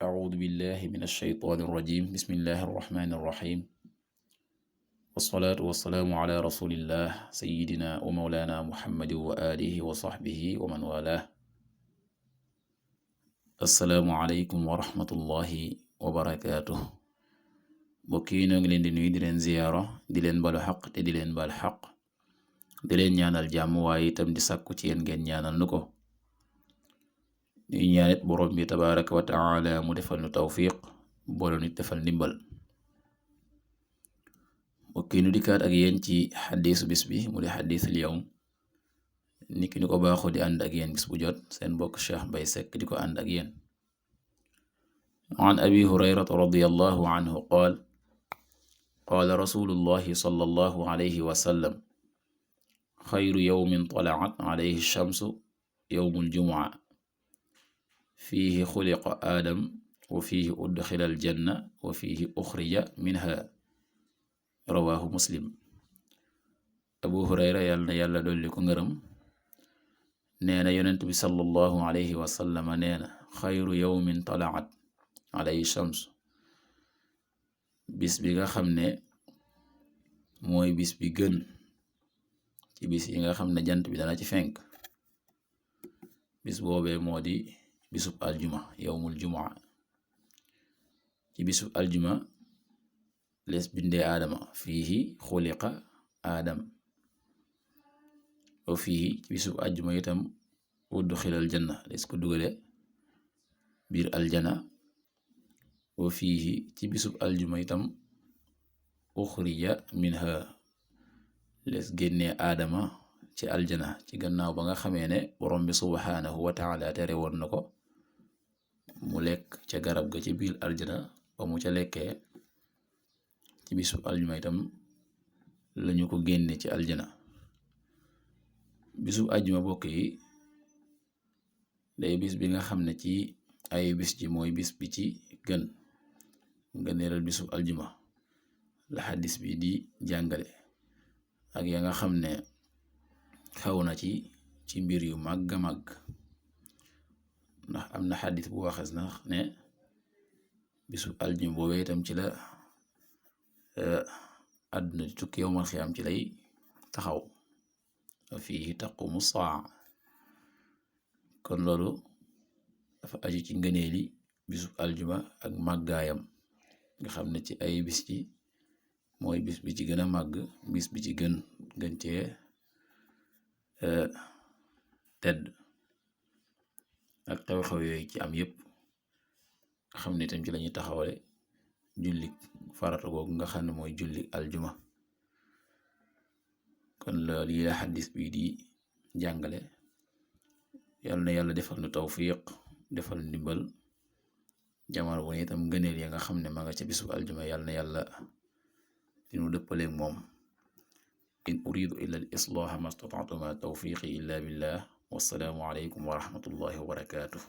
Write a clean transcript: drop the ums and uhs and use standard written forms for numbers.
أعوذ بالله من الشيطان الرجيم بسم الله الرحمن الرحيم والصلاة والسلام على رسول الله سيدنا ومولانا محمد وآله وصحبه ومن والاه السلام عليكم ورحمة الله وبركاته mbokk yi ñoo ngi leen di nuyu di leen ziyaara di leen balu xaq te di leen bal xaq di leen ñaanal jàmm waaye itam di sàkku ci yéen ngeen ñaanal nu ko ñuy ñaanit borom bi tabaraka wa taala mu defal nu tawfiq boole nit defal ndimbal mbokk yi nu dikkaat ak yéen ci xadiisu bis bi mu di xadiisul yawm niki ni ko baaxoo di ànd ak yéen bis bu jot seen mbokk Cheikh Mbay Sekk di ko ànd ak yéen an abi hurayrata radiyallahu anhu qaala rasulullahi sallallahu alayhi wa sallam xayru yawmin talaat alayhi shamsu yawmul jumu'a fiihi xuliqa aadam wa fiihi udxila aljanna wa fiihi uxrija minha rawaahu muslim. abu hurayra yàlla na yàlla dolli ko ngërëm nee na yonent bi sallallahu alayhi wa sallama nee na xayru yawmin talaat alayhi shamsu bis bi nga xam ne mooy bis bi gën ci bis yi nga xam ne jant bi dana ci fenk bis boobee moo di bisub aljuma yawmul jumaa ci bisub aljuma lees bindee aadama fiihi xuliqa aadam wa fiihi ci bisub aljuma itam udxilal janna lees ko dugale biir aljana wa fiihi ci bisub aljuma itam uxrija minha lees génnee aadama ci aljana ci gannaaw ba nga xamee ne borom bi subhaanahu wa taala tere woon na ko mu lekk ca garab ga ci biir aljana ba mu ca lekkee ci bisub aljuma itam lañu ko génne ci aljana. bisub aljuma bokk yi day bis bi nga xam ne ci ay bis ji mooy bis bi ci gën nga neeral bisub aljuma la xadis bi di jàngale ak ya nga xam ne xaw na ci mbir yu màgg a màgg ndax am na xadis bu waxes na ne bisub aljuma boobee itam ci la àdduna di tukki yowmal xiyaam ci lay taxaw wa fiihi taqumu saa kon loolu dafa aju ci ngëneeli bisub aljuma ak màggaayam nga xam ne ci ay bis ci mooy bis bi ci gën a màgg bis bi ci gën cee tedd ak xew-xew yooyu ci am yépp nga xam ne itam ci lañuy taxawale julli farata googu nga xam ne mooy julli aljuma kon loolu yi la xaddis bi di jàngale yàlla na yàlla defal nu tawfiq defal ndimbal jamono bu ne itam ngëneel ya nga xam ne ma nga ca bisu aljuma yàlla na yàlla dinu dëppaleeg moom in uridu illa al islaha ma stata'tu ma tawfiqi illa billah wassalaamu alaykum wa rahmatullahi wa barakatuh